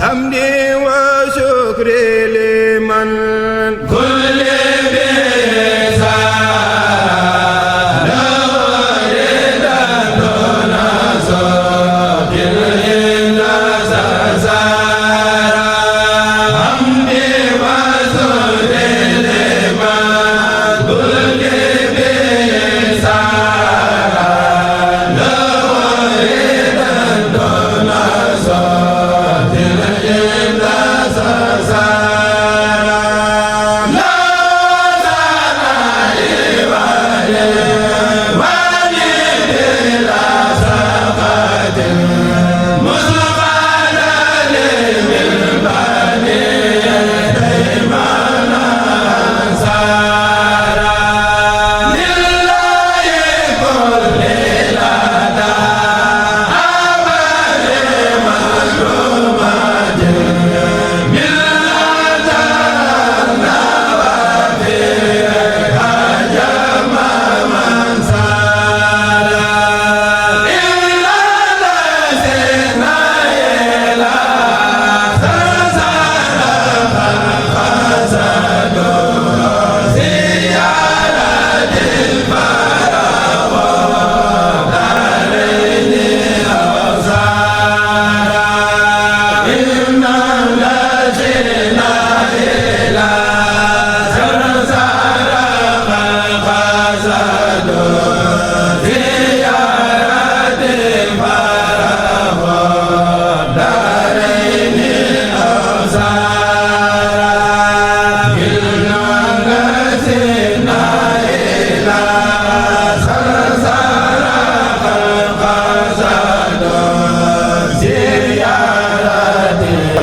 حمدي وشكري لمن كل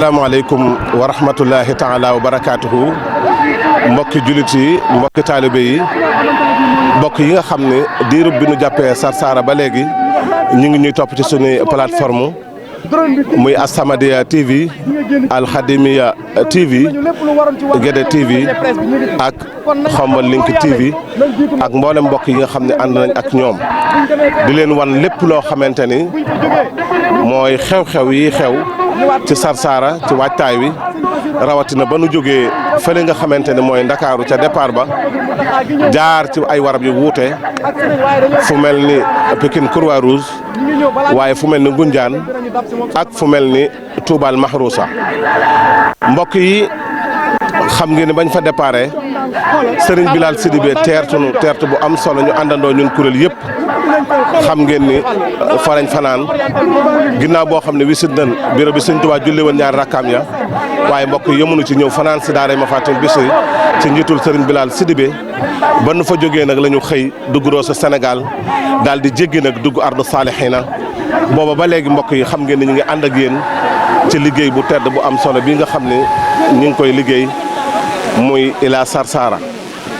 asalaamaaleykum wa rahmatullahi taala wa barakaatuhu mbokki jullit yi mbokki taalibe yi mbokk yi nga xam ne diirub bi nu jàppee Sarsara ba léegi ñu ngi ñuy topp ci suñuy plateforme muy As-Samadiyya TV Al-Khadimiyyah TV Guédé TV ak Xombol Link TV ak mboolem mbokk yi nga xam ne ànd nañ ak ñoom di leen wan lépp loo xamante ni mooy xew-xew yi xew ci Sarsara ci waajtaay wi rawatina ba nu jógee fële nga xamante ne mooy Ndakaaru ca départ ba jaar ci ay warab yu wuute fu mel ni Pikine Croix-Rouge waaye fu mel ni Ngoundiane ak fu mel ni Touba Mahrousa mbokk yi xam ngeen ne bañ fa déparé Serigne Bilal Sidibé teertu bu am solo ñu àndandoo ñun kuréel yëpp xam ngeen ni fa lañ fanaan ginnaaw boo xam ne wisit nañ bureau bi Serigne Touba julli woon ñaari rakkaam ya waaye mbokk yi yëmunu ci ñëw fanaan si daara Mafaatihul Bichri ci njiitul Serigne Bilal Sidibé ba nu fa jógee nag la ñu xëy dugg Rosso Sénégal daal di jéggi nag dugg Ardu Salihina booba ba léegi mbokk yi xam ngeen ni ñu ngi ànd ak yéen ci liggéey bu tedd bu am solo bii nga xam ne ñu ngi koy liggéey muy ila Sarsara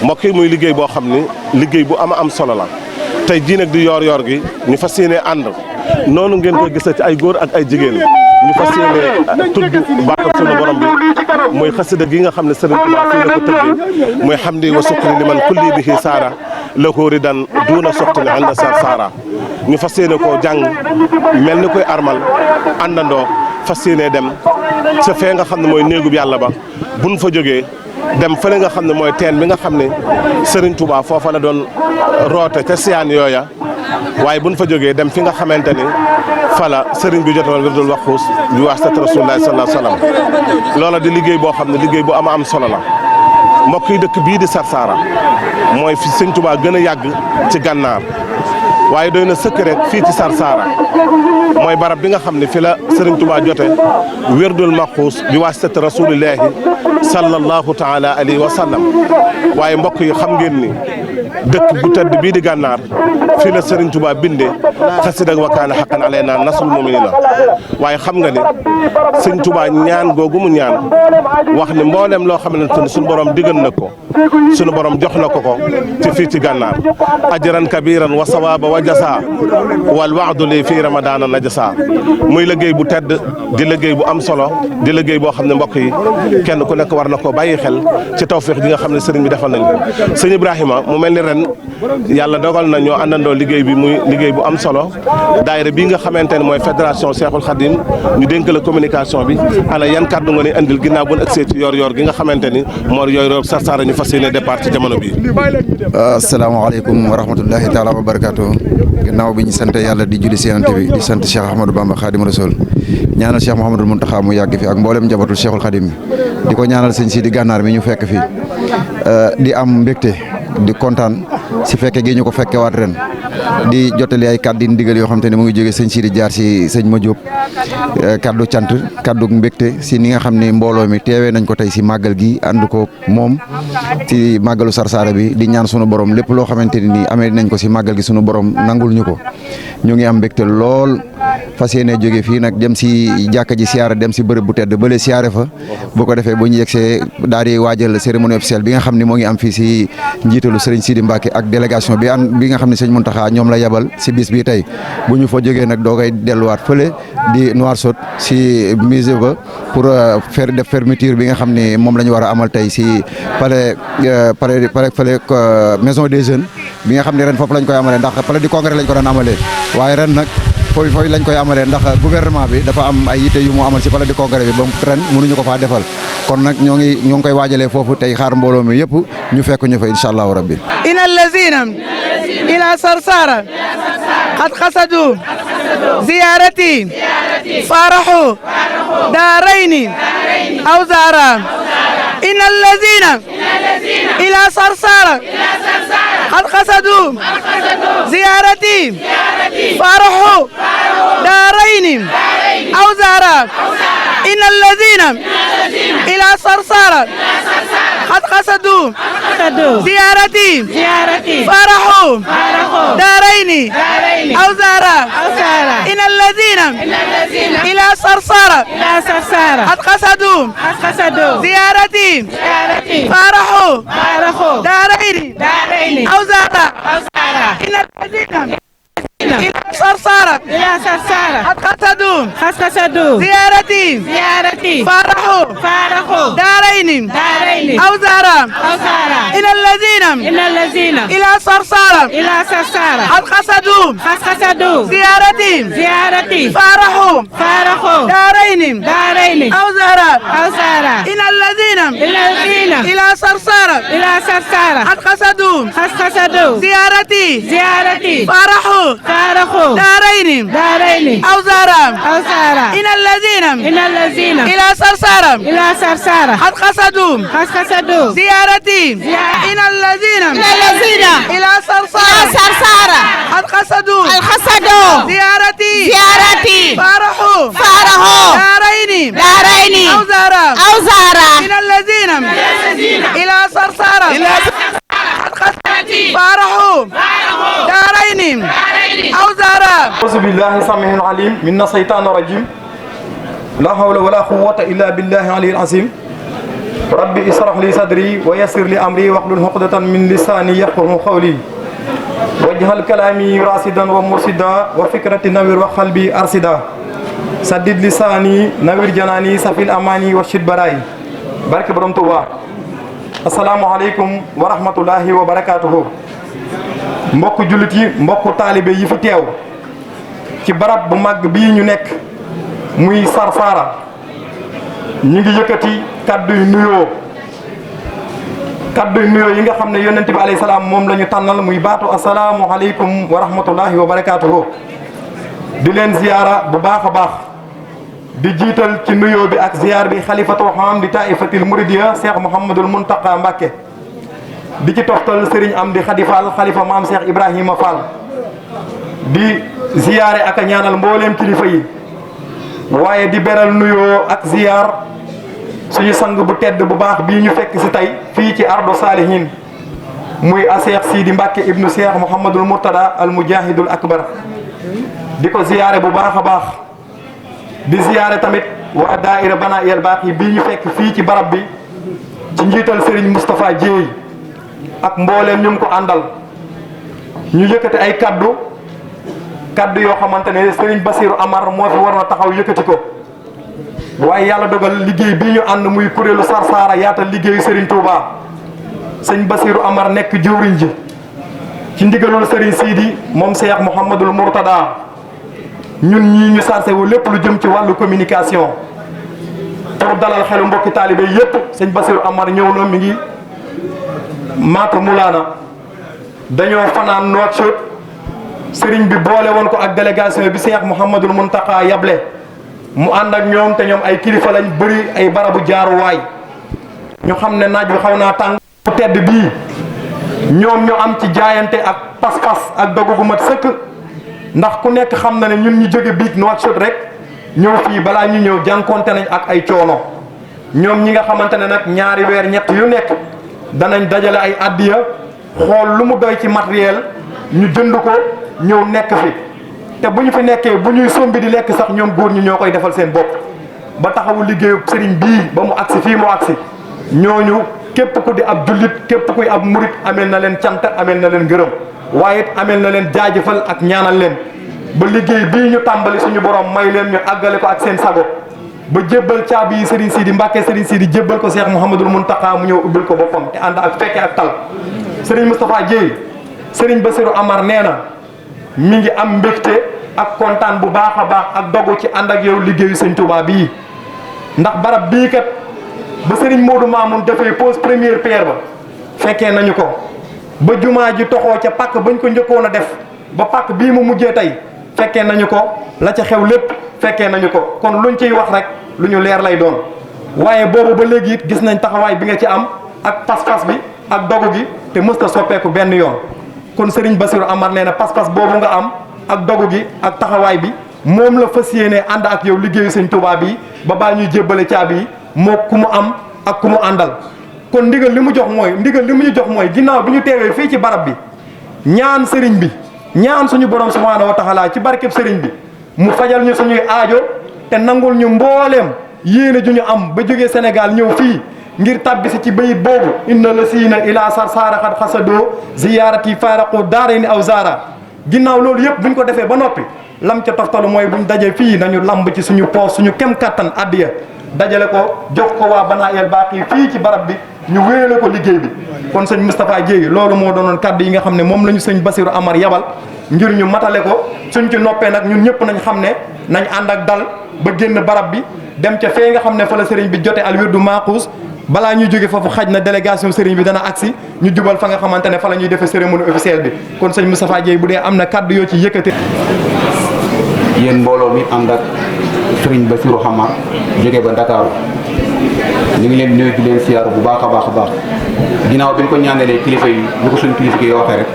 mbokk yi muy liggéey boo xam ni liggéey bu am solo la tey jii nag di yoor gi ñu fas yéene ànd noonu ngeen koy gisee ci ay góor ak ay jigéen ñu fas yéene tudd baatam sunu borom bi muy xasida gi nga xam ne Sëriñ Tuubaa fii la ko tëggee muy hamdi wa sukri liman kulli bihi saara la ko ridan duuna soxtini ànd Sarsara ñu fas yéene koo jàng mel ni koy armal àndandoo fas yéene dem sa fee nga xam ne mooy néegub yàlla ba buñ fa jógee dem fële nga xam ne mooy teen bi nga xam ne Serigne Touba foofa la doon roote ca siyaan yooya waaye buñ fa jógee dem fi nga xamante ni fala Serigne bi jotoon wirdul waxuus bi waasitati Rasuulullaahi sallallaahu alayhi wa sallam loola di liggéey boo xam ne liggéey bu am solo la mbokk yi dëkk bii di Sarsara mooy fi Serigne Touba gën a yàgg ci gànnaar waaye doy na sëkk rek fii ci Sarsara mooy barab bi nga xam ne fi la Serigne Touba jote wirdul maxuus bi waasitati Rasuulullaahi sallallahu taala alayhi wa sallam waaye mbokk yi xam ngeen ni dëkk bu tëdd bii di gànnaar fii la Serigne Touba bindee xasida wa kaana haqqan alaynaa nasrul mu'miniina waaye xam nga ni Serigne Touba ñaan googu mu ñaan wax ni mboolem loo xamante ni suñu borom digal na ko sunu borom jox na ko ci fii ci gànnaar ajran kabiran wa sawaaba wa jasa wal waadu li fii ramadana najasa muy liggéey bu tedd di liggéey bu am solo di liggéey boo xam ne mbokk yi kenn ku nekk war na koo bàyyi xel ci tawféex ji nga xam ne sëriñ bi defal nañ ko sëñ Ibrahima mu mel ni ren yàlla dogal na ñoo àndandoo liggéey bi muy liggéey bu am solo daayira bii nga xamante ne mooy fédération Cheikhoul Khadim ñu dénk la communication bi ana yan kàddu nga ne andil ginnaaw bu ñu agsee ci yor gi nga xamante ni moo yor Sarsara ñu fas yéene départ ci jamono bi asalaamaaleykum wa rahmatullahi taala wa barakaatu ginnaaw bi ñu sant yàlla di julli si yonent bi di sant Cheikh Ahmadou Bamba Khadim Rasoul ñaanal Cheikh Mouhamadul Mountakha mu yàgg fi ak mboolem njabootul Cheikhul Khadim di ko ñaanal sëñ Sidi Gànnaar mi ñu fekk fi di am mbégte di kontaan si fekke gi ñu ko fekkewaat ren di jottali ay kàddu ndigal yoo xam te ne mu ngi jóge sëñ Sidi jaar si sëñ Ma Diop kàddu cant kàddu mbégte si ni nga xam ne mbooloo mi teewee nañ ko tey si màggal gi ànd ko moom ci màggalu Sarsara bi di ñaan sunu borom lépp loo xamante ne nii amee nañ ko si màggal gi sunu borom nangul ñu ko ñu ngi am mbégte lool fas yéene jóge fii nag dem si jàkka ji siyaare dem si bërëb bu tedd bële siyaare fa bu ko defee bu ñu yegsee daal di waajal cérémonie officielle bi nga xam ne moo ngi am fii si njiitalu Serigne Sidi Mbacke ak délégation bi nga xam ne sëñ Mountakha ñoom la yebal si bis bi tey bu ñu fa jógee nag doo koy delluwaat fële di Nouakchott si musée ba pour faire def fermeture bi nga xam ne moom la ñu war a amal tey si palais fële maison des jeunes bi nga xam ne ren foofu lañ koy amalee ndax palais du congrès lañ ko daan amalee waaye ren nag fooy lañ koy amalee ndax gouvernement bi dafa am ay yitte yu mu amal si palais du congrès bi ba ren mënuñu ko faa defal kon nag ñoo ngi koy waajalee foofu tey xaar mbooloo mi yëpp ñu fekk ñu fa incha allahu rabbi ina allazina ila Sarsara qad qasadu ziyarati farahu daarayni aw zara ina allazina ila Sarsara qad qasadu ziyarati farahu daarayni aw zara ina allazina ila Sarsara قد قصدوا زيارتي فرحوا دارين أو زارا إن الذين إلى صرصارة قد قصدوا زيارتي فرحوا دارين أو زارا إن الذين إلى صرصارة قد قصدوا زيارتي فرحوا دارين أو زارا إن الذين إلى صرصارة قد قصدوا زيارتي فرحوا دارين أو زارا إن الذين إلى صرصارة قد قصدوا زيارتي فرحوا دارين أو زارا إن الذين إلى صرصارة قد قصدوا زيارتي إن الذين إلى صرصارة قد قصدوا زيارتي فرحوا دارين أو زارا إن الذين إلى صرصارة قد قصدوا فرحوا دارين أو زارا. أعوذ بالله السميع العليم من الشيطان الرجيم لا حول ولا قوة إلا بالله العلي العظيم ربي اشرح لي صدري ويسر لي أمري واحلل عقدة من لساني يفقهوا قولي واجعل كلامي راشدا ومرشدا وفكرتي نوير وقلبي أرشدا سدد لساني نوير جناني سفي الأماني وشد براي بارك برم توبا السلام عليكم ورحمة الله وبركاته mbokk jullit yi mbokk taalibe yi fi teew ci barab bu mag bii ñu nekk muy Sarsara ñu ngi yëkkati kadduy nuyoo yi nga xam ne yonent bi alayhi salaam moom la ñu tànnal muy baatu asalaamu aleykum wa rahmatullahi wa barakaatuhu di leen ziyaara bu baax a baax di jiital ci nuyoo bi ak ziyaar bi xalifatu xam di taifatil muridiya Cheikh Mouhamadul Mountakha Mbacké di ci toftal Serigne Amdi Khady Fall xalifa maam Cheikh Ibrahima Fall di ziyaare ak a ñaanal mbooleem kilifa yi waaye di beral nuyoo ak ziyaar suñu sang bu tedd bu baax bii ñu fekk si tey fii ci ardo saalihin muy a Cheikh Sidi Mbacke ibnu Cheikh Mouhamadul Mourtada al mujahidul akbar di ko ziyaare bu baax a baax di ziyaare tamit waa daaira bana yel baax yi bii ñu fekk fii ci barab bi ci njiital Serigne Moustapha Dieye ak mbooleem ñu ko àndal ñu yëkkati ay kaddu yoo xamante ne Serigne Bassirou Amar moo fi waroon a taxaw yëkkati ko waaye yàlla dogal liggéey bii ñu ànd muy kuréelu Sarsara yaatal liggéeyu Serigne Touba sëñ Bassirou Amar nekk jëwriñ ji ci ndigalul Serigne Sidi moom Cheikh Mouhamadul Mourtada ñun ñii ñu sarse wu lépp lu jëm ci wàllu communication pour dalal xelu mbokki taalibe yépp sëñ Bassirou Amar ñëw na mi ngi Maata Mulaana dañoo fanaan Nouakchott sëriñ bi boole woon ko ak délégation bi Cheikh Mouhamadul Mountakha yable mu ànd ak ñoom te ñoom ay kilifa lañ bëri ay barabu jaaruwaay ñu xam ne naaj bi xaw naa tàng bu tedd bii ñoom ñu am ci jaayante ak pas-pas ak dogu gu mat sëkk ndax ku nekk xam na ne ñun ñu jóge biig Nouakchott rek ñëw fii balaa ñu ñëw jànkonte nañ ak ay coono ñoom ñi nga xamante ne nag ñaari weer ñett yu nekk danañ dajale ay addiya xool lu mu doy ci matériel ñu jënd ko ñëw nekk fi te bu ñu fi nekkee bu ñuy sombi di lekk sax ñoom góor ñi ñoo koy defal seen bopp ba taxawu liggéeyu sëriñ bii ba mu agsi fii mu agsi ñooñu képp ku di ab jullit képp kuy ab murit amel na leen cant amel na leen gërëm waaye it amel na leen jaajëfal ak ñaanal leen ba liggéey bii ñu tàmbali suñu borom may leen ñu àggale ko ak seen sago ba jébbal caabi yi Serigne Sidi Mbacke Serigne Sidi jébbal ko Cheikh Mouhamadul Mountakha mu ñëw ubbil ko boppam te ànd ak fekke ak tal Serigne Moustapha Dieye Serigne Bassirou Amar nee na mi ngi am mbégte ak kontaan bu baax a baax ak dogu ci ànd ak yow liggéeyu Sëñ Touba bii ndax barab bii kat ba Serigne Modou Mamoun defee pose première pierre ba fekkee nañu ko ba jumaa ji toxoo ca pàkk bañ ko njëkkoon a def ba pàkk bii mu mujjee tey fekkee nañu ko la ca xew lépp fekkee nañu ko kon luñ ciy wax rek lu ñu leer lay doon waaye boobu ba léegi it gis nañ taxawaay bi nga ci am ak pas-pas bi ak dogu gi te mësta soppeeku benn yoon kon Serigne Bassirou Amar nee na pas-pas boobu nga am ak dogu gi ak taxawaay bi moom la fas yéene ànd ak yow liggéeyu Sëñ Touba bi ba baa ñuy jébbale caabi yi moo ku mu am ak ku mu àndal kon ndigal li mu ñu jox mooy ginnaaw bi ñu teewee fii ci barab bi ñaan Serigne bi ñaan suñu borom subhaanahu wa taala ci barkeb Serigne bi mu fajal ñu suñuy aajo te nangul ñu mbooleem yéene ju ñu am ba jógee Sénégal ñëw fii ngir tàbbisi ci bayit boobu inna la siina ila Sarsara xat xasadoo ziyaarati faaraqu daarayni aw zaara ginnaaw loolu yëpp buñ ko defee ba noppi lam ca toftalu mooy buñ dajee fii nañu lamb ci suñu poos suñu kem kattan addiya dajale ko jox ko waa Banaa El Baaqi fii ci barab bi ñu wéyale ko liggéey bi kon sëñ Moustapha Dieye loolu moo doonoon kaddu yi nga xam ne moom la ñu sëñ Bassirou Amar yabal ngir ñu matale ko suñ ci noppee nag ñun ñëpp nañ xam ne nañ ànd ak dal ba génn barab bi dem ca fee nga xam ne fa la sëriñ bi jote al wirdu maaquus balaa ñuy jóge foofu xaj na délégation sëriñ bi dana agsi ñu jubal fa nga xamante ne fa la ñuy defee cérémonie officielle bi kon sëñ Moustapha Dieye bu dee am na kaddu yoo ci yëkkate. yéen mbooloo mi ànd ak sëriñ Bassirou Amar jóge ba Ndakaaru ñu ngi leen nuyu di leen siyaaru bu baax a baax a baax ginnaaw bi ñu ko ñaanalee kilifa yi ñu ko suñu kilifa yi waxee rek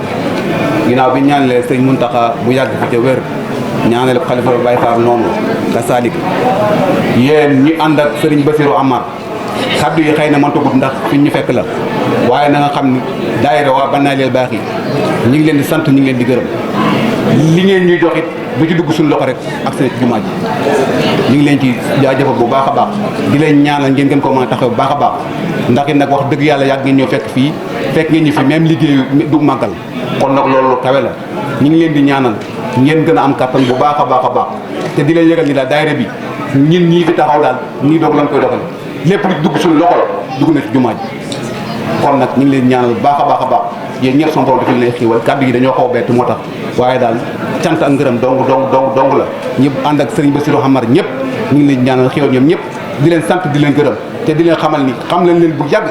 ginnaaw bi ñu ñaanalee sëriñ Mountakha bu yàgg fi ca wér ñaanale ko xalifa Baye Fall noonu ka salik yéen ñu ànd ak sëriñ Bassirou Amar kaddu yi xëy na man tagut ndax fi ñu fekk la waaye na nga xam ni daayira waa Banaa El Baaqi ñu ngi leen di sant ñu ngi leen di gërëm li ngeen ñuy jox it du ci dugg suñu loxo rek ak seen jumaa ji ñu ngi leen ci jaajëfal bu baax a baax di leen ñaanal ngeen gën ko mën a taxaw bu baax a baax ndax it nag wax dëgg yàlla yàgg ngeen ñëw fekk fii fekk ngeen ñu fi même liggéeyu du màggal kon nag loolu kawe la ñu ngi leen di ñaanal ngeen gën a am kattan bu baax a baax a baax te di leen yëgal ni daal daayira bi ñun ñii fi taxaw daal nii doog lañ koy doxal lépp lu dugg suñu loxo la dugg na ci jumaa ji kon nag ñu ngi leen ñaanal bu baax a baax a baax yéen ñëpp sama borom dafa leen xiiwal kàddu yi dañoo xaw a bett moo tax waaye daal cant ak ngërëm dong la ñëpp ànd ak sëriñ Bassirou Amar ñëpp ñu ngi leen ñaanal xiiwal ñoom ñëpp di leen sant di leen gërëm te di leen xamal ni xam leen bu yàgg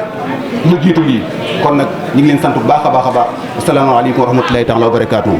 lu jiitu lii kon nag ñu ngi leen sant bu baax a baax a baax asalaamaaleykum wa rahmatulahi taala wa barakaatuhu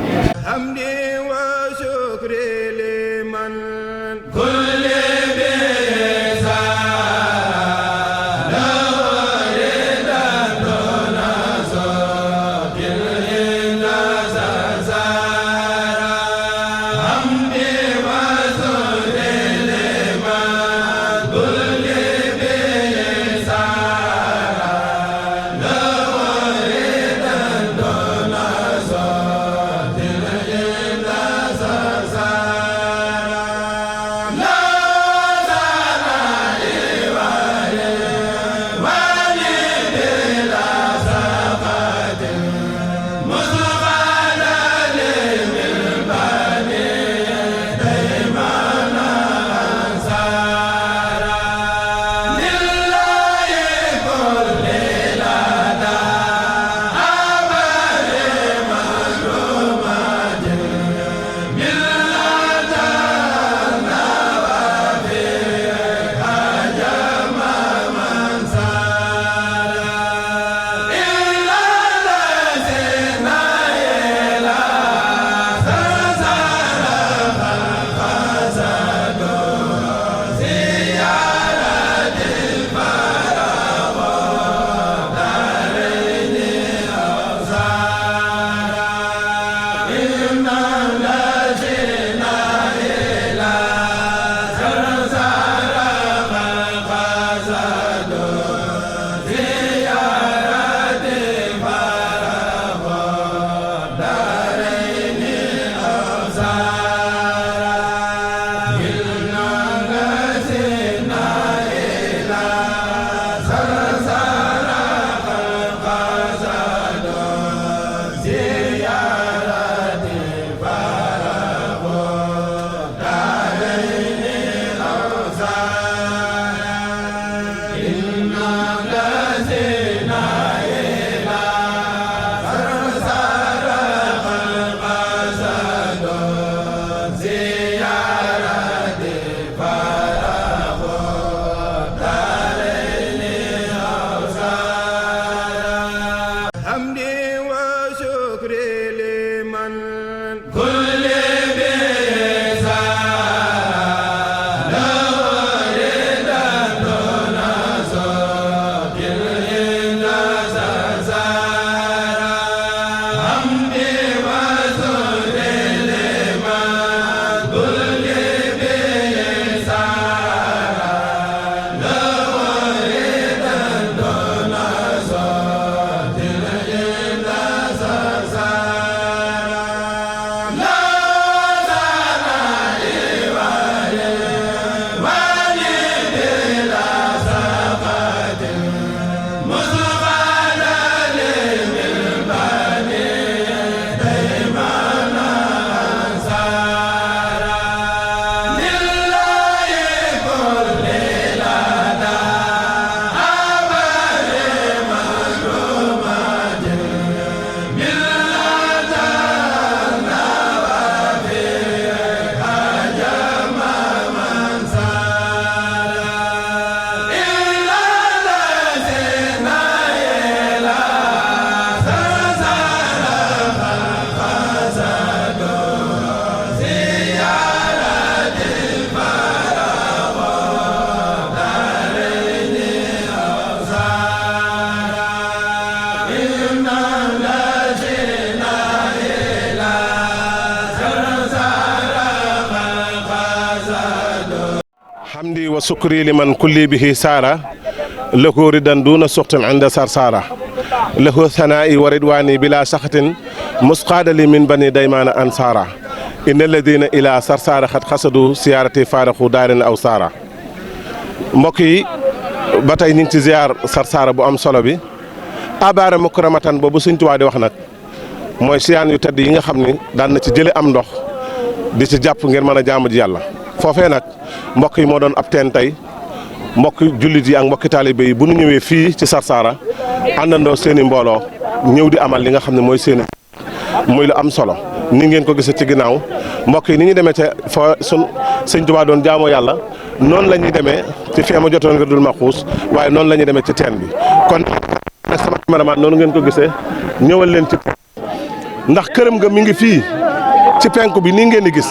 wa sukri liman kulli bihi saara lahu ridan duna suxtin inda sarsara lahu thanaa'i wa ridwaani bila saxatin musqaadali min bani daymaana ansaara inna alladina ila sarsara xat xasadu siyaarati faaraxu daarin aw saara mbokk yi ba tey ñu ngi ci ziar sarsara bu am solo bi abaara mukramatan boobu Sëñ Tuubaa di wax nag mooy siyaan yu tedd yi nga xam ni daan na ci jële am ndox di ci jàpp ngir mën a jaamu ji yàlla foofee nag mbokk yi moo doon ab teen tey mbokk jullit yi ak mbokki taalibe yi bu nu ñëwee fii ci sarsara àndandoo seen i mbooloo ñëw di amal li nga xam ne mooy seen muy lu am solo ni ngeen ko gisee ci ginnaaw mbokk yi ni ñu demee ca fa sun Sëñ Tuubaa doon jaamoo yàlla noonu la ñuy demee ci fi ma jotoon nga dul maxuus waaye noonu la ñuy demee ci teen bi kon nag sama cameraman noonu ngeen ko gisee ñëwal leen ci ndax këram nga mi ngi fii ci penku bi nii ngeen di gis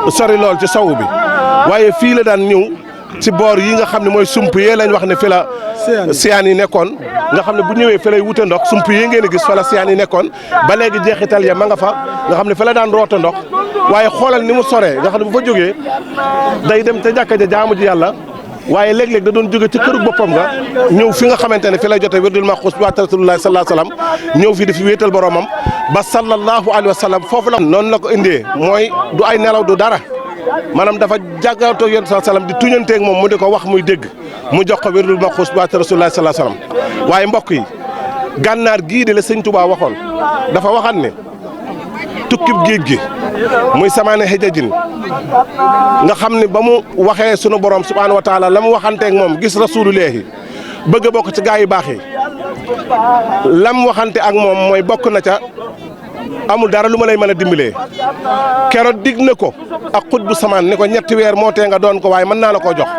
sori lool ci sowu bi waaye fii la daan ñëw ci boor yi nga xam ne mooy sump yee lañ wax ne fi la siyaan yi nekkoon nga xam ne bu ñëwee fi lay wute ndox sump yi ngeen di gis fa la siyaan yi nekkoon ba léegi jeexital ya ma nga fa nga xam ne fi la daan roota ndox waaye xoolal ni mu soree nga xam ne bu fa jógee day dem ca jàkka ja jaamu ji yàlla waaye léeg-léeg da doon jóge ci këru boppam nga ñëw fi nga xamante ne fi lay jotee wirdul maxuus bi waat rasulullahi sallallahu alayhi wa sallam ñëw fi di fi wéetal boromam ba sallallahu alayhi wa sallam foofu la noonu la ko indee mooy du ay nelaw du dara maanaam dafa jàggatoo yonent sallallahu alayhi wa sallam di tuñanteeg moom mu di ko wax muy dégg mu jox ko wirdul maxuus bi waat rasulullahi sallallahu alayhi wa sallam waaye mbokk yi gànnaar gii de la Sëñ Tuubaa waxoon dafa waxan ne tukkib géej gi muy samaane xëjajin nga xam ne ba mu waxee sunu borom subhaanahu wa taala la mu waxanteeg moom gis rasulullahi bëgg a bokk ci gaa yu baax yi la mu waxante ak moom mooy bokk na ca amul dara lu ma lay mën a dimbalee keroog dig na ko ak xut bu samaan ne ko ñetti weer moo tee nga doon ko waaye mën naa la koo jox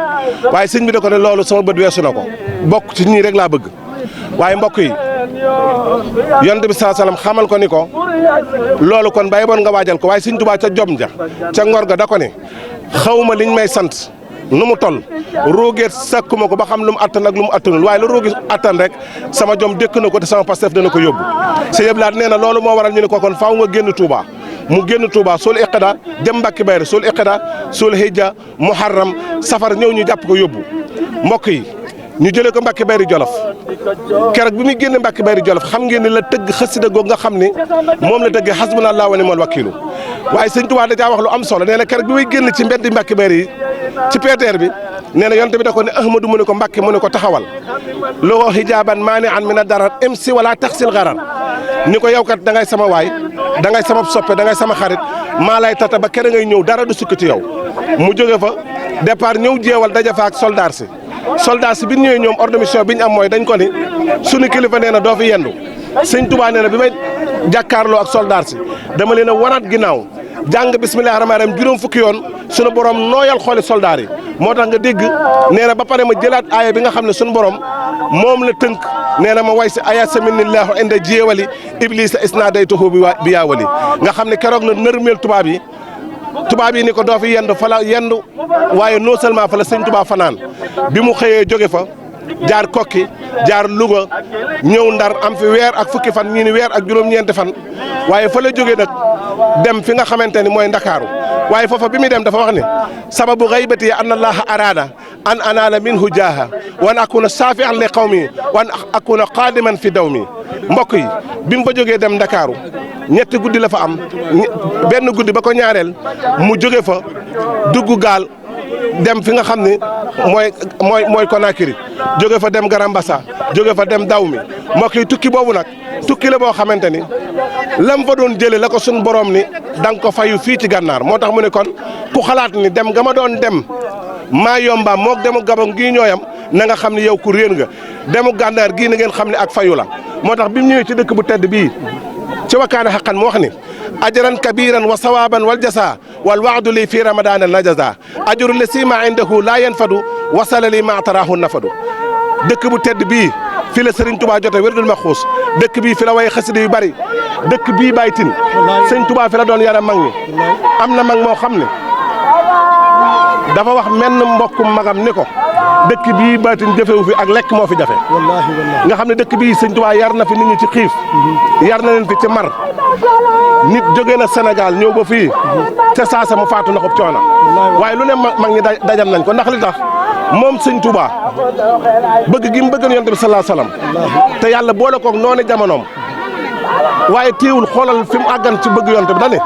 waaye sëñ bi da ko ne loolu sama bët weesu na ko bokk ci ñii rek laa bëgg waaye mbokk yi yonent bi saa salaam xamal ko ni ko loolu kon bàyyi boon nga waajal ko waaye Sëñ Tuubaa ca jom ja ca ngor ga da ko ne xawma liñ may sant nu mu toll roogeet sakkuma ko ba xam lu mu attan ak lu mu attanul waaye lu roogi attan rek sama jom dékk na ko te sama pastef dana ko yóbbu sëñ Abdou Lahad nee na loolu moo waral ñu ne ko kon faaw nga génn Touba mu génn Touba sul iqda dem Mbàkke Bayri sul iqda sul hijja muharram safar ñëw ñu jàpp ko yóbbu mbokk yi ñu jëlee ko Mbàkke Bayri Jolof keroog bi muy génne Mbàkke Bayri Jolof xam ngeen ne la tëgg xasida googu nga xam ne moom la tëggee hasbunallahu wa ni'mal wakiilu waaye Sëñ Tuubaa da caa wax lu am solo nee na keroog bi muy génn ci mbeddi Mbàkke Bayri yi ci peeteer bi nee na yonte bi da ko ne Ahmadu mu ne ko Mbàkke mu ne ko taxawal loo hijaaban maani'an mina darar imsi wala taxsil garar ni ko yow kat da ngay sama waay da ngay sama soppe da ngay sama xarit maa lay tata ba kere ngay ñëw dara du sukk ci yow mu jóge fa départ ñëw jeewal daja fa ak soldaar si soldat si bi ñu ñëwee ñoom ordre de mission bi ñu am mooy dañ ko ni sunu kilifa nee na doo fi yendu Sëñ Tuubaa nee na bi may jàkkaarloo ak soldat si dama leen a wanaat ginnaaw jàng bismillaahi rahmaani rahiim juróom fukki yoon sunu borom nooyal xooli soldat yi moo tax nga dégg nee na ba pare ma jëlaat aaya bi nga xam ne sunu borom moom la tënk nee na ma way si aya saminillahu inda jéewali iblisa isnadaytuhu bi yaawali nga xam ne keroog la nërmeel tubaab yi ni ko doo fi yendu fa la yendu waaye non seulement fa la Sëñ Tuubaa fanaan bi mu xëyee jóge fa jaar Kokki jaar Louga ñëw Ndar am fi weer ak fukki fan ñii ni weer ak juróom-ñeenti fan waaye fa la jógee nag dem fi nga xamante ni mooy Ndakaaru waaye foofa bi muy dem dafa wax ne sababu gaybati anna allaha arada an anaala minhu jaaha wa an akuna saafian li qawmi wa an akuna qaadiman fi dawmi mbokk yi bi mu fa jógee dem Ndakaaru ñetti guddi la fa am benn guddi ba ko ñaareel mu jóge fa dugg gaal dem fi nga xam ne mooy Conakry jóge fa dem Garambassa jóge fa dem Dahomey mbokk yi tukki boobu nag tukki la boo xamante ni lam fa doon jëlee la ko sun borom ni da nga ko fayu fii ci gànnaar moo tax mu ne kon ku xalaat ni dem nga ma doon dem maa yomba moog demu Gabon gii ñooyam na nga xam ne yow ku réer nga demu gànnaar gii na ngeen xam ne ak fayu la moo tax bi mu ñëwee ci dëkk bu tedd bii ci wakkaana xaqan mu wax ni ajran kabiran wa sawaban wal jasa wal waadu li fi ramadan al najaza ajru li sima indahu laa yanfadu wasala li ma taraahu nafadu dëkk bu tedd bii fi la Sëriñ Tuubaa jote wérdul maxuus dëkk bii fi la way xasida yu bari dëkk bii baytin Sëriñ Tuubaa fi la doon yaram mag ñi am na mag moo xam ne dafa wax menn mbokkum magam ni ko dëkk bii baytin jëfewu fi ak lekk moo fi jafe nga xam ne dëkk bii Sëriñ Tuubaa yar na fi nit ñi ci xiif yar na leen fi ci mar nit jóge na Sénégal ñëw ba fii ca saasa mu faatu ndaxub coono waaye lu ne mag ñi dajal nañ ko ndax li tax moom sëñ Touba bëgg gi mu bëgg yonent bi sallallahu alayhi wasallam te yàlla boole koog noonu jamonoom waaye téewul xoolal fi mu àggan ci bëgg yonent bi dane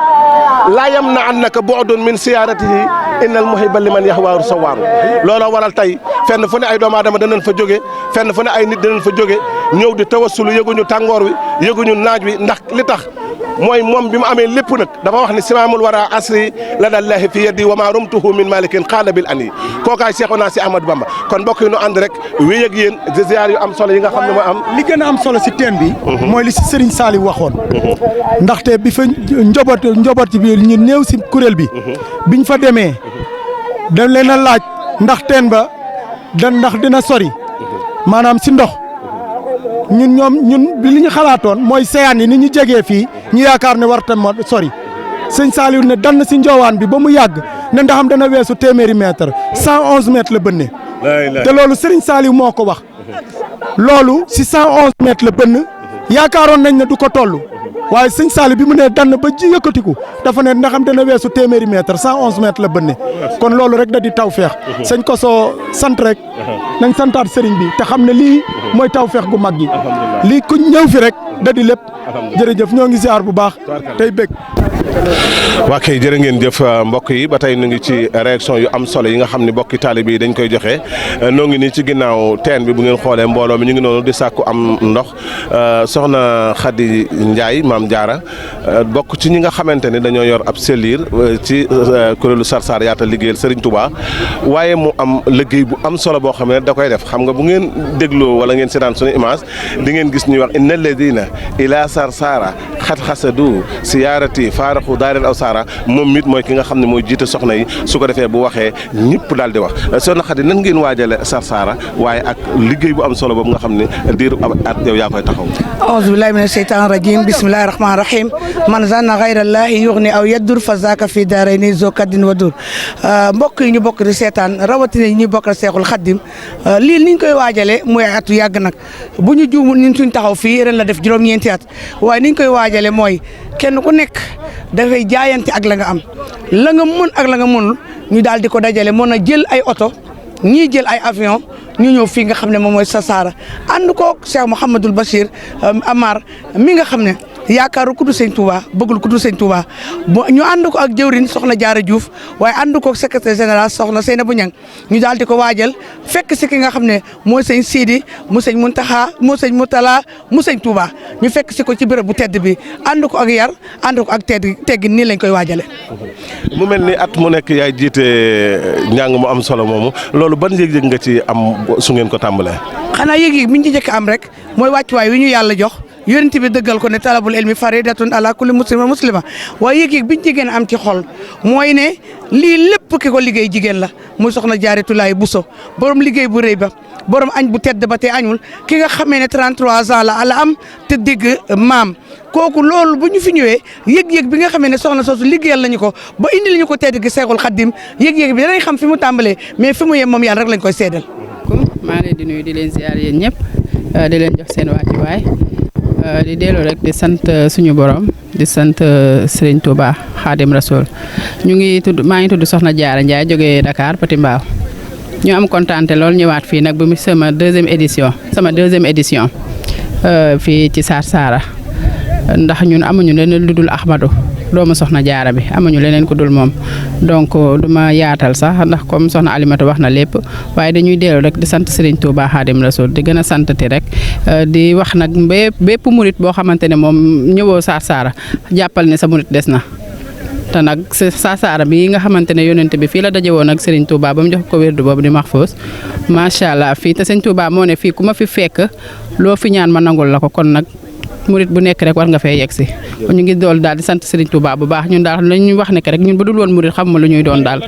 laa yam na annaka bu'dun min siyaaratihi innal muhibba liman yahwaaru sawaaru looloo waral tey fenn fu ne ay doomu aadama danañ fa jóge fenn fu ne ay nit danañ fa jóge ñëw di tawassulu yëguñu tàngoor wi yëguñu naaj wi ndax li tax mooy moom bi mu amee lépp nag dafa wax ni simaamul wara asri la dallahi fi yadi wa ma rumtuhu min malikin qaala bil ani kookaay Seexuna si Ahmadou Bamba kon mbokk yi nu ànd rek wéy ak yéen ziyaar yu am solo yi nga xam ne moo am. li gën a am solo si teen bi. mooy li si Serigne Saliou waxoon. ndaxte bi fa njaboot bi ñu néew si kuréel bi. biñ fa demee dañ leen a laaj ndax teen ba ndax dina sori maanaam si ndox. ñun li ñu xalaatoon mooy seyaan yi ni ñu jegee fii ñu yaakaar ne war tam sori sëñ Saliou ne dann si njoowaan bi ba mu yàgg ne ndaxam dana weesu téeméeri mètre 111 mètres la bënne te loolu Serigne Saliou moo ko wax loolu si 111 mètres la bënn yaakaaroon nañ ne du ko toll waaye sëñ Saliou bi mu ne dann ba ji yëkkatiku dafa ne ndaxam dana weesu téeméeri mètre 111 mètres la bënne kon loolu rek da di taw feex sëñ ko soo sant rek nañ santaat sëriñ bi te xam ne lii mooy taw feex gu mag gi lii ku ñëw fi rek da di lépp jërëjëf ñoo ngi ziar bu baax tey bëgg. waa kay jërë ngeen jëf mbokk yi ba tey ñu ngi ci réaction yu am solo yi nga xam ne mbokki taalibe yi dañ koy joxe noo ngi nii ci ginnaaw teen bi bu ngeen xoolee mbooloo mi ñu ngi noonu di sàkku am ndox soxna Khady Ndiaye maam Diarra bokk ci ñi nga xamante ne dañoo yor ab selliir ci kuréelu Sarsara yaatal liggéeyal Serigne Touba waaye mu am liggéey bu am solo boo xam ne da koy def xam nga bu ngeen dégloo wala ngeen seetaan suñu image di ngeen gis ñuy wax inna alladina ila Sarsara xat xasadu siyaarati faaraxu daareel aw saara moom it mooy ki nga xam ne mooy jiite soxna yi su ko defee bu waxee ñëpp daal di wax soxna Khady nan ngeen waajale Sarsara waaye ak liggéey bu am solo boobu nga xam ne diiru at yow yaa koy taxaw. aouzu billahi mina sheytaani rajim bismillahi rahmaani rahim man zanna gayrallahi yughni aw yaddur fa zaaka fi daarayni zo kaddin wa dur mbokk yi ñu bokk di seetaan rawatina yi ñuy bokkal Seexul Xaddim lii niñ koy waajale mooy atu yàgg nag bu ñu juumul ñun suñ taxaw fii ren la def juróom-ñeenti at waaye niñ koy waajale mooy kenn ku nekk dafay jaayante ak la nga am la nga mën ak la nga mënul ñu daal di ko dajale mën a jël ay oto ñii jël ay avion ñu ñëw fii nga xam ne moom mooy Sarsara ànd koog Cheikh Mouhamadoul Bachir Amar mi nga xam ne yaakaaru ku du sëñ Touba bëggul ku du sëñ Touba ñu ànd ko ak jëwrin soxna Diarra Diouf waaye ànd koog secrétaire général soxna Seynabou Niang ñu daal di ko waajal fekk si ki nga xam ne mooy sëñ Sidi mu sëñ Muntaxa mu sëñ Mutala mu sëñ Touba ñu fekk si ko ci béréb bu tedd bi ànd ko ak yar ànd ko ak teggin nii lañ koy waajale mu mel ni at mu nekk yaay jiite njàng mu am solo moomu loolu ban yëg-yëg nga ci am su ngeen ko tàmbalee. xanaa yëg-yëg bi ñu ci njëkk am rek mooy wàccuwaay wi ñu yàlla jox yonent bi dëggal ko ne talabul ilmi faridatun ala kulli muslima muslima waaye yëg-yëg biñ ci gën a am ci xol mooy ne lii lépp ki ko liggéey jigéen la muy soxna Jaaratulaay Buso borom liggéey bu rëy ba borom añ bu tedd ba te añul ki nga xamee ne 33 ans la am te dégg maam kooku loolu bu ñu fi ñëwee yëg-yëg bi nga xamee ne soxna soosu liggéeyal nañu ko ba indi lañu ko tedd gi Seexul Xaddim yëg-yëg bi danañ xam fi mu tàmbalee mais fi mu yem moom yàlla rek lañ koy seedal. maa ngi leen di nuyu di leen ziar yéen ñëpp di leen jox seen wàccuwaay di delloo rek di sant suñu borom di sant Serigne Touba Khadim Rasoul maa ngi tudd Soxna Diarra Ndiaye jógee Dakar Petit Mbao ñu am kontaante lool ñëwaat fii nag bu mu sama deuxième édition fii ci Sarsara ndax ñun amuñu leneen lu dul Ahmadou doomu Soxna Diarra bi amuñu leneen ku dul moom donc duma yaatal sax ndax comme Soxna Alimatu wax na lépp waaye dañuy dellu rek di sant Serigne Touba Khadim Rasoul di gën a santati rek di wax nag bépp murit boo xamante ne moom ñëwoo Sarsara jàppal ne sa murit des na te nag Sarsara bi nga xamante ne yonent bi fii la daje woon ak Serigne Touba ba mu jox ko wérdu boobu di Mahfouz macha allah fii te Serigne Touba moo ne fii ku ma fi fekk loo fi ñaan ma nangul la ko kon nag murit bu nekk rek war nga fay yegg si ñu ngi dool daal di sant Serigne Touba bu baax ñun daal lañuy wax ne rek ñun bu dul woon murit xamuma lu ñuy doon daal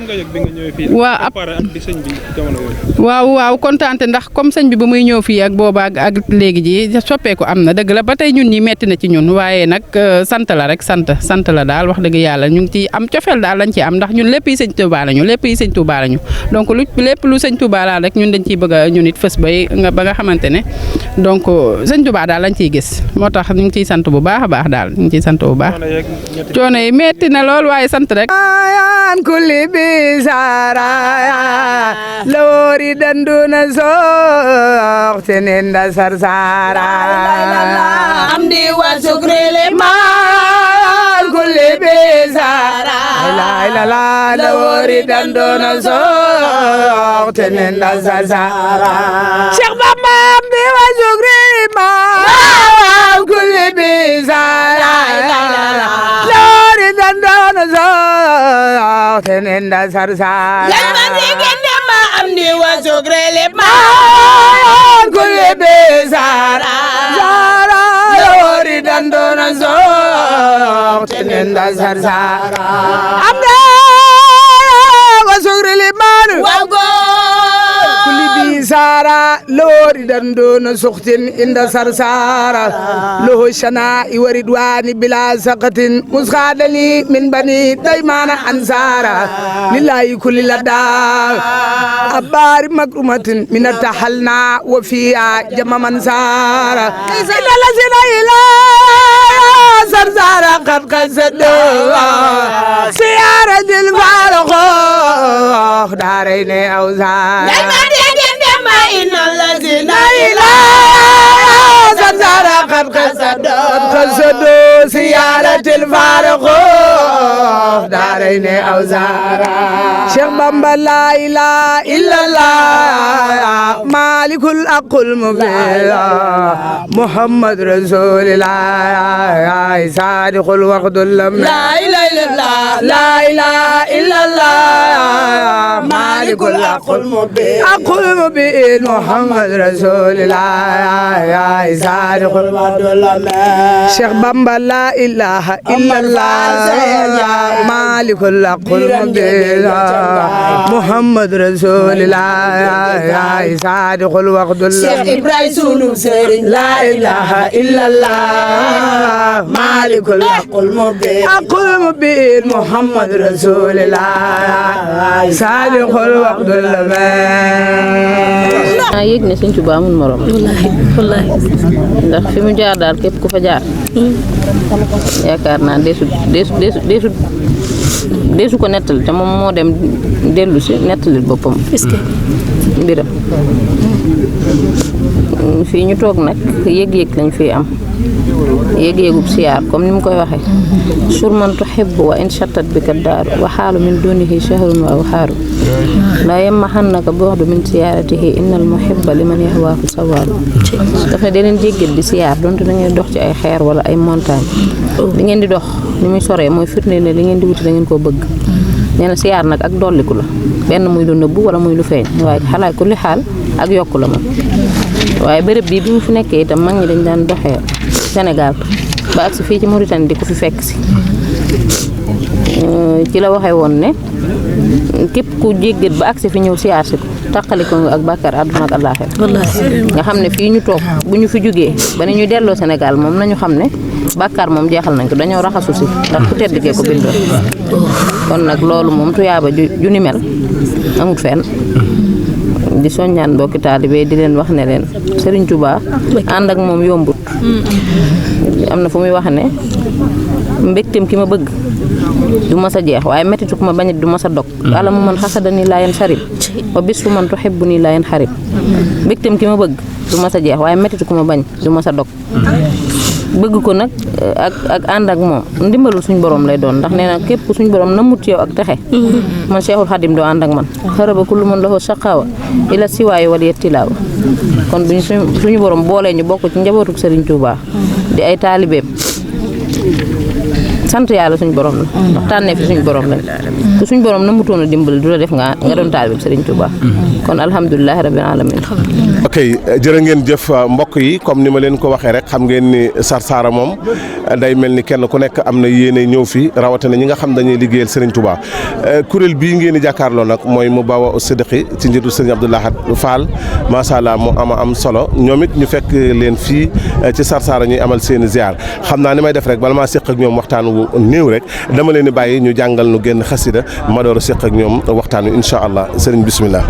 waaw kontaante ndax comme sëñ bi bu muy ñëw fii ak booba ak léegi ji soppeeku am na dëgg la ba tey ñun ñi metti na ci ñun waaye nag sant la rek sant la daal wax dëgg yàlla ñu ngi ci am cofeel daal lañ ci am ndax ñun lépp yi sëñ Touba lañu donc lépp lu sëñ Touba laal rek ñun dañ ciy bëgg a ñun it fës ba nga xamante ne donc sëñ Touba daal lañ ciy gis moo tax wax ñu ngi ciy sant bu baax a baax daal ñu ngi ciy sant bu baax coono yi metti na lool waaye sant rek an kulli bisara lori danduna sox tenenda sarsara amdi wa sukri liman kulli bisara la lori danduna sox tenenda sarsara Cheikh Bamba amdi wa sukri liman kulli bisara lori danduna sox tenenda sarsara amdi wa sukri liman kulli bisara lori danduna sox tenenda sarsara amdi wa sukri liman kulli bisara lori danduna soxtin inda sarsara lahu shana waridwani bila saqatin muskhadali min bani daymana ansara lillahi kulli lada abari makrumatin min tahalna wa fiya jama mansara inna lazina ila sarsara qad qasadu siyara dil farqo darayni awzar إن الذين إلى زرزارة قد قصدوا سيارة الفارق دارين أوزارا شيخ بامبا لا إله إلا الله مالك الحق المبين محمد رسول الله صادق الوقت اللم لا إله إلا الله لا إله إلا الله مالك الحق المبين محمد رسول الله صادق الوعد والأمان شيخ بامبا لا إله إلا الله مالك الحق المبين محمد رسول الله صادق الوعد والأمان شيخ إبراهيم سولو سيرين لا إله إلا الله مالك الحق المبين محمد رسول الله صادق الوعد والأمان naa yëg ne Sëñ Tuubaa amul morom wallaahi ndax fi mu jaar daal képp ku fa jaar yaakaar naa deesu ko nettali te moom moo dem dellu si nettalil boppam mbiram fii ñu toog nag yëg-yëg lañ fi am yëg-yëgub siyaar comme ni mu koy waxee surman tuhibbu wa in chattat bi ka daaru wa xaalu min dunihi shahrun wa waxaaru laa yemma xannaka bu'du min siyaaratihi innal muhibba liman yahwaahu sawaaru daf ne da leen jéggal di siyaar donte da ngeen dox ci ay xeer wala ay montagne li ngeen di dox ni muy soree mooy firnde ne li ngeen di wuti da ngeen koo bëgg nee na siyaar nag ak dolliku la benn muy lu nëbbu wala muy lu feeñ waaye xalaat ku li xaal ak yokku la moom waaye béréb bii bi mu fi nekkee itam mag ñi dañ daan doxee Sénégal ba agsi fii ci Mauritanie di ko fi fekk si ci la waxee woon ne képp ku jéggat ba agsi fi ñëw siyaar si ko taqali ko ak bàkkaar àdduna ak àllaaxira nga xam ne fii ñu toog bu ñu fi jógee ba ni ñu delloo Sénégal moom nañu xam ne bàkkaar moom jeexal nañ ko dañoo raxasu si ndax ku tedd kee ko bindoon kon nag loolu moom tuyaaba ju ni mel amut fenn di soññaan mbokki taalibe di leen wax ne leen Serigne Touba ànd ak moom yombut am na fu muy wax ne mbégteem ki ma bëgg du ma sa jeex waaye mettitu ku ma bañit du ma sa dog ala mu man xasada nii laa yeen sarib wa bis fu man tuhibbu nii laa yeen xarib mbégteem ki ma bëgg du ma sa jeex waaye mettitu ku ma bañ du ma sa dog bëgg ko nag ak ànd ak moom ndimbalul suñ borom lay doon ndax nee na képp ku suñ borom namut yow ak texe man Cheikhul Khadim doo ànd ak man xaraba kullu man lahu shaqaawa ila siwaayu wal yettilaawa kon buñ suñu borom boolee ñu bokk ci njabootuk Serigne Touba di ay taalibeem sant yàlla suñu borom la ndax tànnee fi suñu borom lañ te suñu borom namutoon a dimbali du la def nga doon taalibeem Serigne Touba kon alhamdulilah rabbil alamin ok jërë ngeen jëf mbokk yi comme ni ma leen ko waxee rek xam ngeen ni Sarsara moom day mel ni kenn ku nekk am na yéene ñëw fi rawatina ñi nga xam dañuy liggéeyal Serigne Touba kuréel bii ngeen di jàkkaarloo nag mooy mu bawa Siddiqi ci njiitu Serigne Abdoulahat Fall macha allah mu am solo ñoom it ñu fekk leen fii ci Sarsara ñuy amal seeni ziar xam naa ni may def rek bala maa séq ak ñoom waxtaan wu néew rek dama leen di bàyyi ñu jàngal nu génn xasida ma door a séq ak ñoom waxtaan wi incha allah Serigne bismillah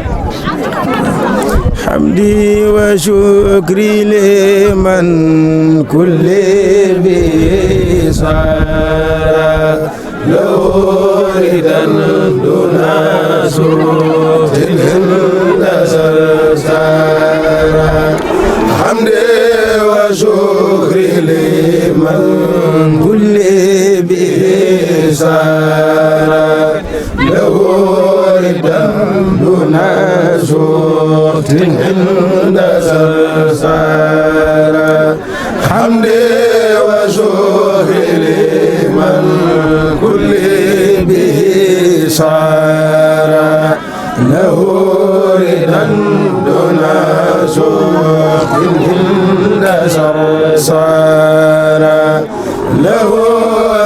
حمدي وشكري لمن كل به صار له ردا دون سوء سار حمدي وشكري لمن كل به صار له ردا دون سوء عند سار حمدي وشكري لمن كل به صار له ردا دون سوء عند سار له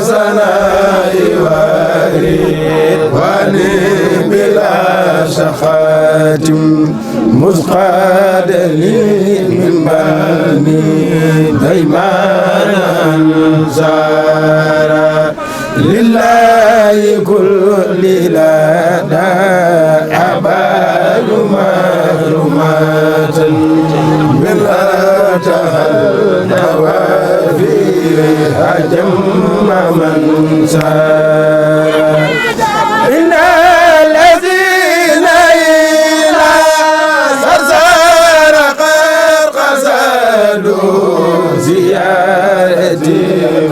ثناء ورضوان بلا شخات مسقاد لي من بني ديمان أنصار لله كل لدى أبال مكرمات بلا تهل فيها جم من سار إن الذين إلى سرسار قد قصدوا زيارتي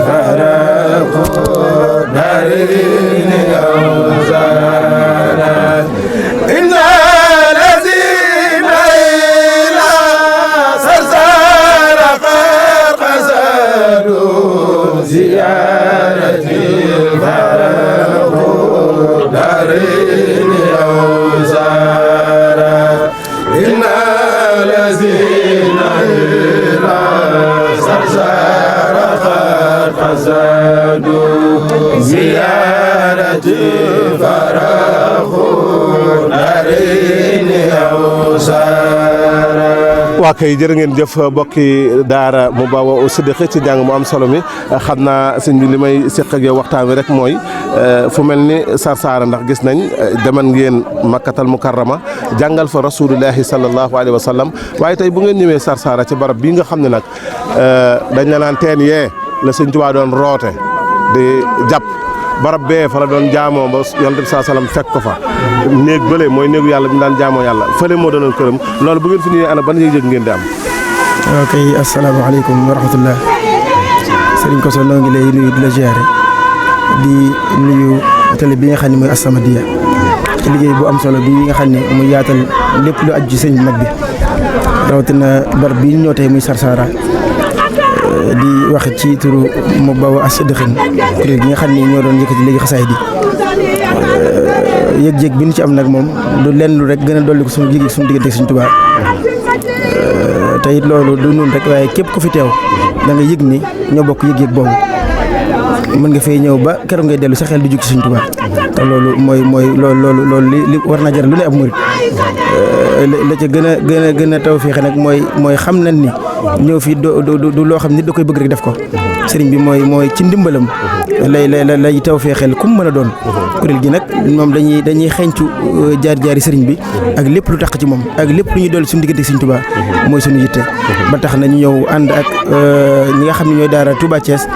فرقوا دارين أوزارا إن الذين إلى سرسار قد قصدوا زيارتي فرقوا دارين أوزارا إن الذين إلى سرسار قد قصدوا زيارتي فرقوا دارين أوزارا waa kay jërë ngeen jëf bokki daara mu bawa au siddiq ci njàng mu am solo mi xam naa sëñ bi li may séq ak yow waxtaan wi rek mooy fu mel ni Sarsara ndax gis nañ deman ngeen makkatal mukarrama jàngal fa rasulullahi sallallahu alayhi wa sallam waaye tey bu ngeen ñëwee Sarsara ci barab bii nga xam ne nag dañ la naan teen yee la sëñ Tuubaa doon roote di jàpp barab bee fa la doon jaamoo ba yonent bi sallam fekk ko fa néeg bële mooy néegu yàlla bi ñu daan jaamoo yàlla fële moo doonoon këram loolu bu ngeen fi ñëwee ana ban yëg-yëg ngeen di am. ok asalaamaaleykum wa rahmatullah Serigne Kosso noo ngi lay nuyu di la ziare di nuyu télé bi nga xam ne mooy As-Samadiyya ci liggéey bu am solo bi nga xam ne muy yaatal lépp lu aju ci sëñ mag bi rawatina barab bi ñu ñëw tey muy Sarsara di wax ci turu mu bawa as-siddiqin kuréel gi nga xam ne ñoo doon yëkkati léegi xasaay di yëg-yëg bi ñu ci am nag moom du lenn lu rek gën a dolli ko suñu yëg suñu diggante suñu Tuubaa te it loolu du nun rek waaye képp ku fi teew da nga yëg ni ñoo bokk yëg-yëg boobu mën nga fay ñëw ba keroog ngay dellu sa xel di jug ci suñu Tuubaa te loolu mooy loolu li war naa jar lu ne ab murit la ca gën a tawfeex nag mooy xam nañ ni ñëw fii du loo xam nit da koy bëgg rek def ko sëriñ bi mooy ci ndimbalam lay tawfeexel ku mu mën a doon kuréel gi nag moom dañuy xeeñcu jaar-jaari sëriñ bi ak lépp lu tax ci moom ak lépp lu ñuy dolli suñu diggante Sëriñ Tuubaa mooy suñu yitte ba tax na ñu ñëw ànd ak ñi nga xam ne ñooy daara Touba Thiès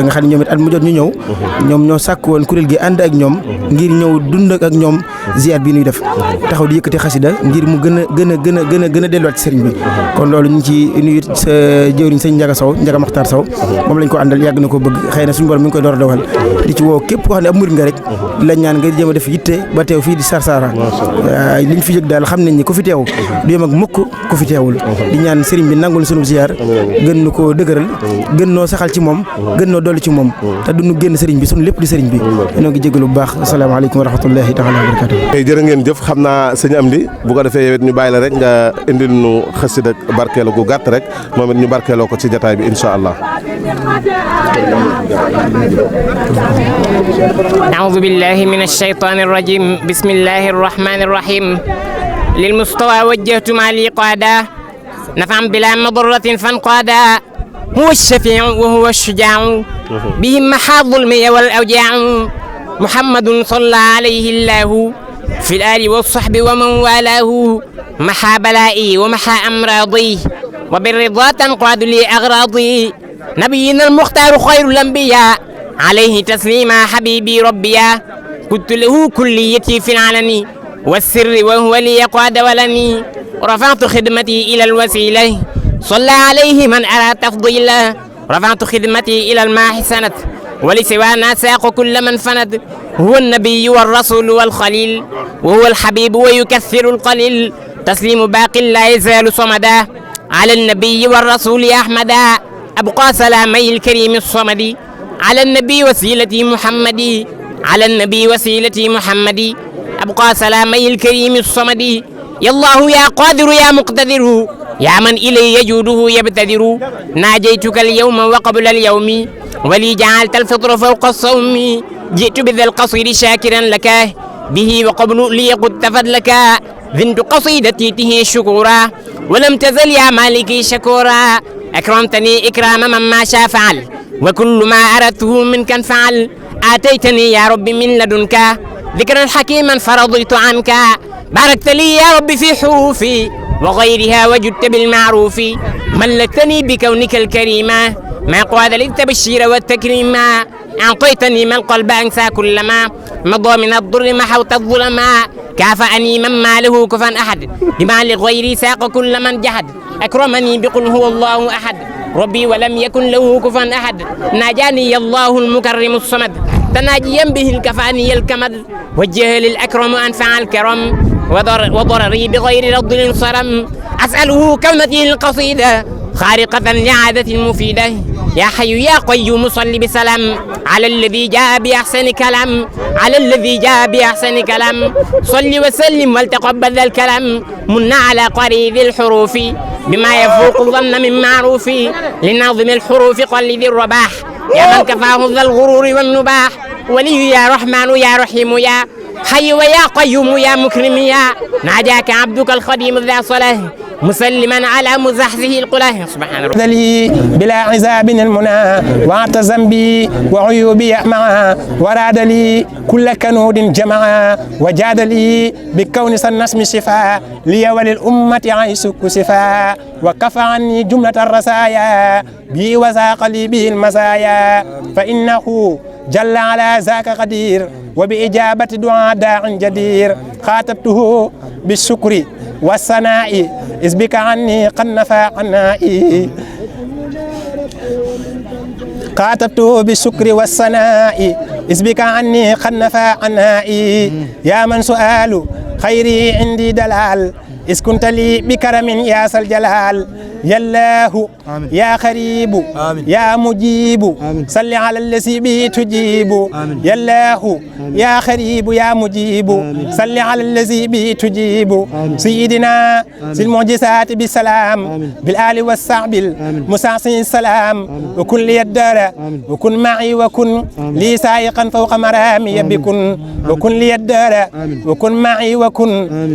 nga xam ne ñoom it at mu jot ñu ñëw ñoom ñoo sàkk woon kuréel gi ànd ak ñoom ngir ñëw dund ak ñoom ziar bi ñuy def taxaw di yëkkati xasida ngir mu gën a delluwaat ci sëriñ bi kon loolu ñu ngi ci nuyu sa jëwriñ sëñ Njaga Maxtaar Sow moom lañ ko àndal yàgg na ko bëgg xëy na suñu borom mi ngi koy door a dogal di ci woo képp koo xam ne ab murid nga rek lañ ñaan nga jéem a def yitte ba teew fii di Sarsara liñ fi yëg daal xam nañ ni ku fi teew du yem ak mukk ku fi teewul di ñaan sëriñ bi nangul sunu ziar gën nu koo dëgëral gën noo saxal ci moom gën noo dolli ci moom te duñu génn sëriñ bi sunu lépp di sëriñ bi ñoo ngi jégalu bu baax asalaamaaleykum wa rahmatullahi taala wa barakatuh tey jërë ngeen jëf xam naa sëñ Amdi bu ko defee yow it ñu bàyyi la rek nga indil nu xasida barkeelu gu gàtt rek moom it ñu barkeeloo ko ci jataay bi insha allah أعوذ بالله من الشيطان الرجيم بسم الله الرحمن الرحيم للمستوى وجهت مالي قادا نفعا بلا مضرة فانقادا هو الشفيع وهو الشجاع بهم محا الظلم والأوجاع محمد صلى عليه الله في الآل والصحب ومن والاه محى بلائي ومحى أمراضي وبالرضا تنقاد لي أغراضي نبينا المختار خير الأنبياء عليه تسليما حبيبي ربيا كنت له كليتي في العلن والسر وهو لي قاد ولني رفعت خدمتي إلى الوسيلة صلى عليه من أرى تفضيله رفعت خدمتي إلى الماح سند ولسوانا ساق كل من فند هو النبي والرسول والخليل وهو الحبيب ويكثر القليل تسليم باق لا يزال صمدا على النبي والرسول أحمدا أبقى سلامي الكريم الصمد على النبي وسيلتي محمدي على النبي وسيلتي محمدي أبقى سلامي الكريم الصمد يا الله يا قادر يا مقتدر يا من إلي يجوده يبتدر ناجيتك اليوم وقبل اليوم ولي جعلت الفطر فوق الصوم جئت بذا القصير شاكرا لك به وقبل لي قد تفضلك ذنت قصيدتي تهي شكورا ولم تزل يا مالكي شكورا أكرمتني إكرام من ما شاء فعل وكل ما أردته منك انفعل آتيتني يا رب من لدنك ذكرا حكيما فرضيت عنك باركت لي يا رب في حروفي وغيرها وجدت بالمعروف ملكتني بكونك الكريم ما قاد للتبشير والتكريم أعطيتني من القلب أنسى كلما مضى من الضر محوت الظلما كافأني من ما له كفا أحد بما لغيري ساق كل من جحد أكرمني بقل هو الله أحد ربي ولم يكن له كفا أحد ناجاني الله المكرم الصمد تناجيا به الكفاني الكمد وجه للأكرم أنفع الكرم وضرري بغير رد صرم أسأله كلمتي القصيدة خارقة لعادة مفيدة يا حي يا قيوم صل بسلام على الذي جاء بأحسن كلام على الذي جاء بأحسن كلام صل وسلم ولتقبل ذا الكلام من على قريب الحروف بما يفوق الظن من معروف لناظم الحروف قل ذي الرباح يا من كفاه ذا الغرور والنباح ولي يا رحمن يا رحيم يا حي ويا قيوم يا مكرم يا ناجاك عبدك الخديم ذا صلاح مسلما على مزحزه القلاه سبحان ربي لي بلا عذاب المنى واعتزم بي وعيوبي معها وراد لي كل كنود جمعا وجاد لي بكون سنسم شفاء لي وللأمة عيسك شفاء وكفى عني جملة الرسايا بي وساق لي به المزايا فإنه جل على ذاك قدير وبإجابة دعاء داع جدير خاطبته بالشكر والثناء إذ بك عني قد نفى عنائي خاطبته بالشكر والثناء إذ بك عني قد نفى عنائي يا من سؤال خيري عندي دلال إذ كنت لي بكرم يا ذا الجلال يا الله يا قريب يا مجيب صل على الذي به تجيب يا الله يا قريب يا مجيب صل على الذي به تجيب سيدنا ذي المعجزات بالسلام بالآل والصحب المساعسين السلام وكن لي الدار وكن معي وكن لي سائقا فوق مرامي بكن وكن لي الدار وكن معي وكن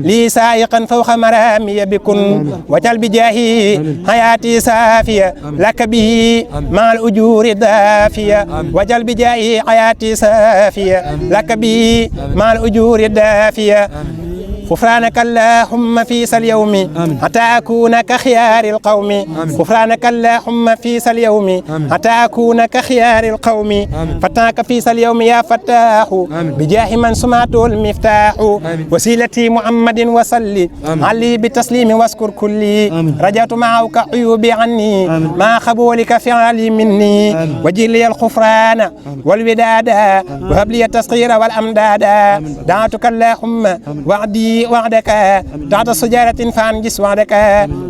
لي سائقا فوق مرامي بكن وجل بجاهي حياتي سافية لك به مع الأجور دافية وجل بجاهي حياتي سافية لك به مع الأجور دافية غفرانك اللهم في اليوم حتى أكون كخيار القوم غفرانك اللهم في اليوم حتى أكون كخيار القوم فتاك في اليوم يا فتاح بجاه من سمعته المفتاح وسيلتي محمد وصلي علي بتسليم واذكر كلي رجعت معك عيوبي عني ما قبولك فعلي مني وجل لي الغفران والوداد وهب لي التسخير والأمداد دعوتك اللهم وعدي وعدك تحت سجارة فانجس وعدك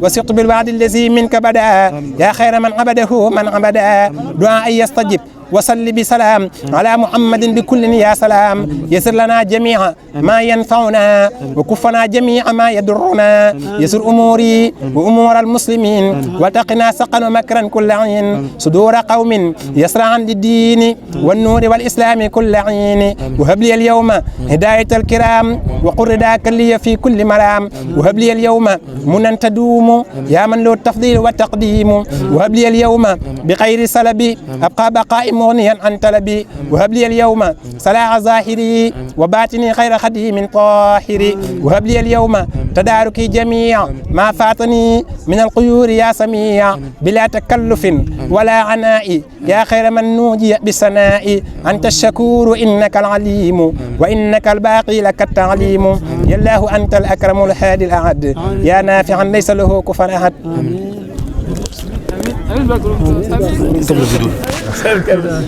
وثقت بالوعد الذي منك بدا يا خير من عبده من عبدا دعاء يستجب وصل بسلام على محمد بكل يا سلام يسر لنا جميعا ما ينفعنا وكفنا جميع ما يضرنا يسر أموري وأمور المسلمين وتقنا سقا ومكرا كل عين صدور قوم يسرعا للدين والنور والإسلام كل عين وهب لي اليوم هداية الكرام وقل رداك لي في كل مرام وهب لي اليوم منا تدوم يا من له التفضيل والتقديم وهب لي اليوم بخير سلبي أبقى بقاء مغنيا عن طلبي وهب لي اليوم صلاح ظاهري وباطني خير خديم طاهر وهب لي اليوم تداركي جميع ما فاتني من القيور يا سميع بلا تكلف ولا عناء يا خير من نوجي بالثناء أنت الشكور إنك العليم وإنك الباقي لك التعليم يا الله أنت الأكرم الهادي الأعد يا نافعا ليس له كفر أحد.